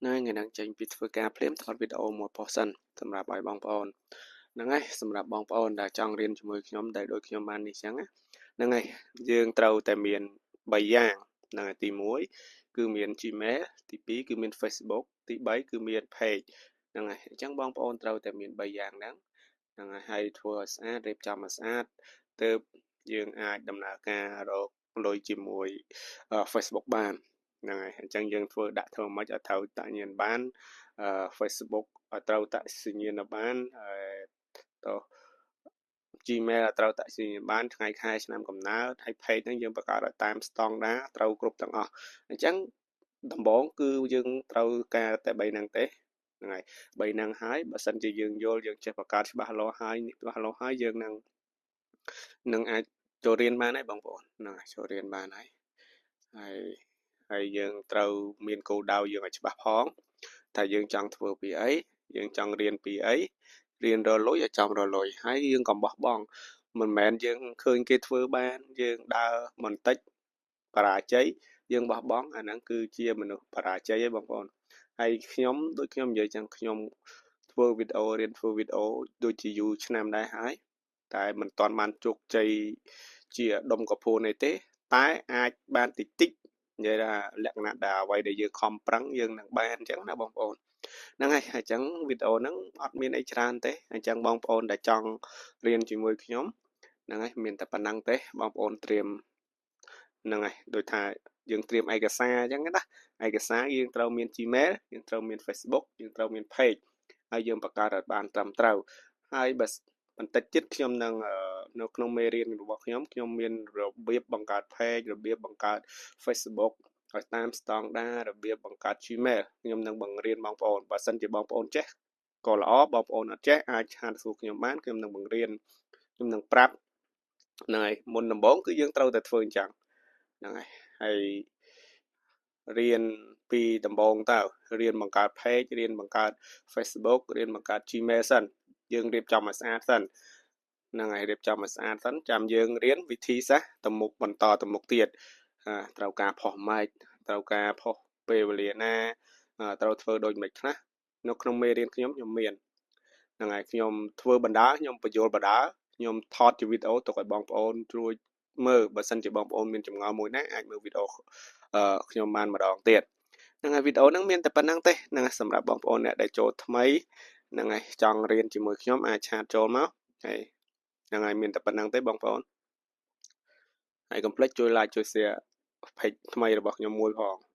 ណែថ្ងៃហ្នឹងចេញពីធ្វើការភ្លាមថតវីដេអូមួយផុសសិនសម្រាប់ឲ្យបងប្អូនហ្នឹងហើយសម្រាប់បងប្អូនដែលចង់រៀនជាមួយខ្ញុំដែលដូចខ្ញុំបាននេះចឹងណាហ្នឹងហើយយើងត្រូវតែមាន3យ៉ាងហ្នឹងហើយទី1គឺមាន Gmail ទី2គឺមាន Facebook ទី3គឺមាន Page ហ្នឹងហើយអញ្ចឹងបងប្អូនត្រូវតែមាន3យ៉ាងហ្នឹងហ្នឹងហើយហើយធ្វើឲ្យស្អាតរៀបចំឲ្យស្អាតទើបយើងអាចដំណើរការរកលុយជាមួយ Facebook បានហ្នឹងហើយអញ្ចឹងយើងធ្វើដាក់ធ្វើម៉េចឲ្យត្រូវតញ្ញាណបាន Facebook ឲ្យត្រូវតសញ្ញាណបានទៅ Gmail ឲ្យត្រូវតសញ្ញាណបានថ្ងៃខែឆ្នាំកំណើតហើយ page ហ្នឹងយើងបង្កើតឲ្យតាមស្តង់ដាត្រូវគ្រប់ទាំងអស់អញ្ចឹងដំបូងគឺយើងត្រូវការតែ3ហ្នឹងទេហ្នឹងហើយ3ហ្នឹងហើយបើសិនជាយើងយល់យើងចេះបង្កើតច្បាស់លាស់ហើយនេះច្បាស់លាស់ហើយយើងនឹងអាចចូលរៀនបានហើយបងប្អូនហ្នឹងហើយចូលរៀនបានហើយហើយហើយយើងត្រូវមានគោលដៅយើងឲ្យច្បាស់ផងថាយើងចង់ធ្វើពីអីយើងចង់រៀនពីអីរៀនរលុយឲ្យចំរលុយហើយយើងកុំបោះបង់មិនមែនយើងឃើញគេធ្វើបានយើងដើរបន្តិចបរាជ័យយើងបោះបង់អាហ្នឹងគឺជាមនុស្សបរាជ័យឯងបងប្អូនហើយខ្ញុំដូចខ្ញុំនិយាយចឹងខ្ញុំធ្វើវីដេអូរៀនធ្វើវីដេអូដូចជាយូរឆ្នាំដែរហើយតែមិនទាន់បានជោគជ័យជាដុំកពូនអីទេតែអាចបានតិចតិចនិយាយថាលក្ខណៈដែលអ្វីដែលយើងខំប្រឹងយើងនឹងបានអញ្ចឹងណាបងប្អូនហ្នឹងហើយអញ្ចឹងវីដេអូហ្នឹងអត់មានអីច្រើនទេអញ្ចឹងបងប្អូនដែលចង់រៀនជាមួយខ្ញុំហ្នឹងហើយមានតែប៉ុណ្ណឹងទេបងប្អូនត្រៀមហ្នឹងហើយដូចថាយើងត្រៀមឯកសារអញ្ចឹងណាឯកសារយើងត្រូវមាន Gmail យើងត្រូវមាន Facebook យើងត្រូវមាន Page ហើយយើងបង្កើតឲ្យបានត្រឹមត្រូវហើយបើបន្តិចទៀតខ្ញុំនឹងនៅក្នុងមេរៀនរបស់ខ្ញុំខ្ញុំមានរបៀបបង្កើត Page របៀបបង្កើត Facebook ឲ្យតាមស្តង់ដាររបៀបបង្កើត Gmail ខ្ញុំនឹងបង្រៀនបងប្អូនបើសិនជាបងប្អូនចេះក៏ល្អបងប្អូនអត់ចេះអាចឆាតសួរខ្ញុំបានខ្ញុំនឹងបង្រៀនខ្ញុំនឹងប្រាប់ហ្នឹងហើយមុនដំបូងគឺយើងត្រូវតែធ្វើអញ្ចឹងហ្នឹងហើយហើយរៀនពីដំបូងទៅរៀនបង្កើត page រៀនបង្កើត Facebook រៀនបង្កើត Gmail សិនយើងរៀបចំឲ្យស្អាតសិនហ្នឹងហើយរៀបចំឲ្យស្អាតសិនចាំយើងរៀនវិធីសាស្ត្រទៅមុខបន្តទៅមុខទៀតត្រូវការផុសម៉េចត្រូវការផុសពេលវេលាណាត្រូវធ្វើដូចម៉េចខ្លះនៅក្នុងមេរៀនខ្ញុំខ្ញុំមានហ្នឹងហើយខ្ញុំធ្វើបណ្ដាខ្ញុំបញ្យល់បណ្ដាខ្ញុំថតជាវីដេអូទុកឲ្យបងប្អូនជួយមើលបើសិនជាបងប្អូនមានចម្ងល់មួយណាអាចមើលវីដេអូខ្ញុំបានម្ដងទៀតហ្នឹងហើយវីដេអូហ្នឹងមានតែប៉ុណ្្នឹងទេហ្នឹងហើយសម្រាប់បងប្អូនអ្នកដែលចូលថ្មីហ្នឹងហើយចង់រៀនជាមួយខ្ញុំអាចឆាតចូលមកហើយហ្នឹងហើយមានតែប៉ុណ្្នឹងទេបងប្អូនហើយកុំភ្លេចជួយ like ជួយ share page ថ្មីរបស់ខ្ញុំមួយផង។